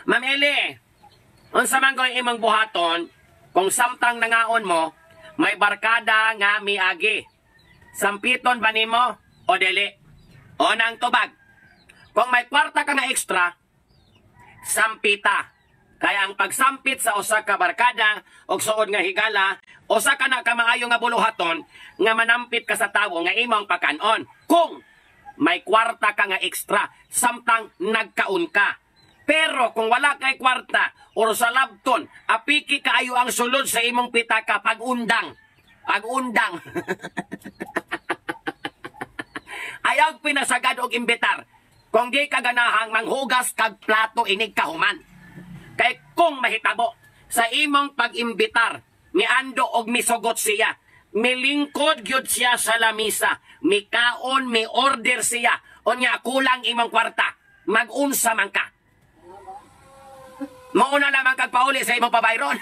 Ma'am Eli, unsa man ko'y imong buhaton kung samtang nangaon mo, may barkada nga miagi? Sampiton ba nimo o dili? O nang tubag. Kung may kwarta ka nga extra, sampita. Kaya ang pagsampit sa usa ka barkada og suod nga higala, usa ka na ka maayo nga buluhaton nga manampit ka sa tawo nga imong pakanon. Kung may kwarta ka nga extra samtang nagkaon ka. Pero kung wala kay kwarta or sa labton, apiki kaayo ang sulod sa imong pitaka pag-undang. Pag-undang. Ayaw pinasagad og imbitar. Kung di ka ganahang manghugas kag plato inig kahuman. Kay kung mahitabo sa imong pag-imbitar, miando og misugot siya, milingkod gyud siya sa lamisa, mikaon, mi-order siya, unya kulang imong kwarta, mag-unsa man ka? Mauna lamang kag pauli sa imong pabayron.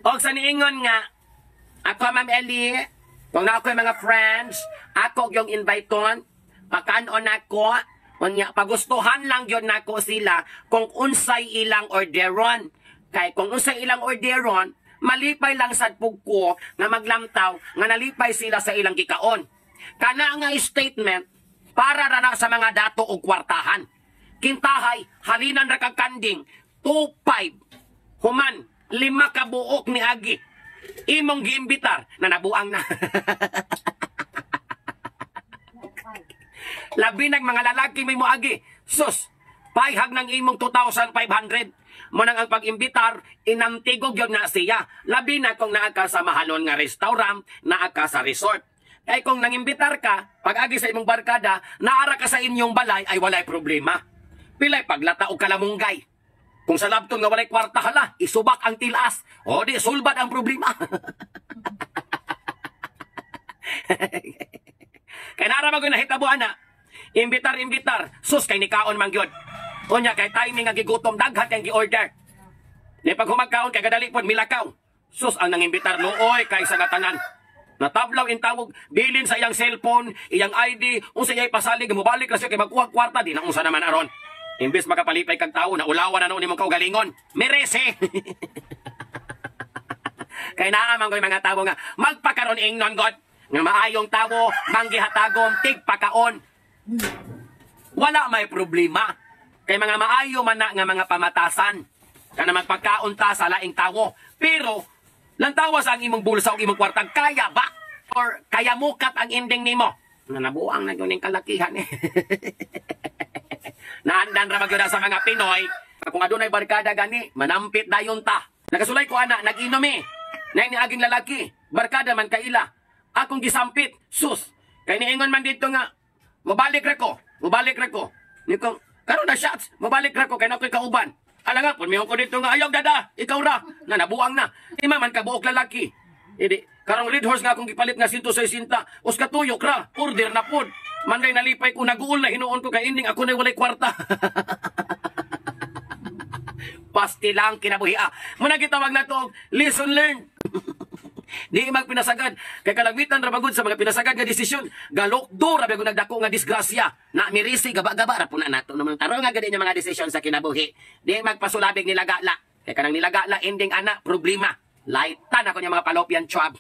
Og sa niingon nga, ako, Ma'am Eli, kung na ako mga friends, ako yung invite-on, pakanon ako, unya pagustuhan lang yun nako sila kung unsay ilang orderon. Kay kung unsay ilang orderon, malipay lang sad pug ko nga maglamtaw nga nalipay sila sa ilang gikaon. Kana nga statement para ra na sa mga dato og kwartahan. Kintahay, halinan ra kag kanding, 2.5. Human, 5 ka buok ni Agi. Imong giimbitar na nabuang na. Labi nag mga lalaki may moagi. Sus, payhag ng imong 2,500. Munang ang pag-imbitar, inantigog yun na siya. Labi na kung naa ka sa mahalon nga restaurant, naa ka sa resort. Kay kung nangimbitar ka, pag-agi sa imong barkada, naara ka sa inyong balay, ay walay problema. Pilay paglata og kalamunggay. Kung sa labton nga walay kwarta hala, isubak ang tilas. O di, sulbad ang problema. Kay nara man nahitabo ana. Imbitar, imbitar. Sus, kay nikaon man gyud. Unya, kay timing nga gigutom, daghan kay gi-order. Ni pag humagkaon, kay gadali pod, milakaw. Sus, ang nangimbitar, luoy, kay sa gatanan. Natablaw in tawag, bilin sa iyang cellphone, iyang ID, unsa iyang pasalig, mobalik ra siya kay magkuha kwarta, di na unsa naman aron. Imbes makapalipay kag tawo, naulawan na noon imong kaugalingon. Merese! Kay naa man ko'y mga tawo nga magpakaron ingnon god nga maayong tawo, manggihatagom, tigpakaon. Wala may problema. Kay mga maayo man na nga mga pamatasan. Kana magpagkaon ta sa laing tawo. Pero, lantawas ang imong bulsa o imong kwarta, kaya ba? Or kaya mukat ang ending nimo? Na nabuang na yun yung kalakihan eh. Naandan ra magyud sa mga Pinoy. Kung adunay barkada gani, manampit dayon ta. Nagasulay ko ana, nag-inom eh. Nay ni aging lalaki, barkada man kaila. Akong gisampit, sus. Kay niingon man dito nga, mobalik ra ko, mobalik ra ko. Niko, karon na shots, mobalik ra ko kay nakoy kauban. Ala nga, pun ko dito nga ayaw dada, ikaw ra. Na nabuang na. Di man kabuok lalaki. Idi, karong red horse nga akong gipalit nga 160, us katuyok ra, order na pod. Manday nalipay ko, naguol na hinuon ko kay ending ako na walay kwarta. Pasti lang kinabuhi ah. Muna gitawag na to, lesson learned. Di magpinasagad. Kay kalagmitan ra bagud sa mga pinasagad nga desisyon. Galokdo ra bagud nagdako nga disgrasya. Na mirisi gaba-gaba ra puna nato naman. Tarong nga gani mga desisyon sa kinabuhi. Di magpasulabig nilagala. Kay kanang nilagala ending ana problema. Laitan ako niya mga palopian chwab.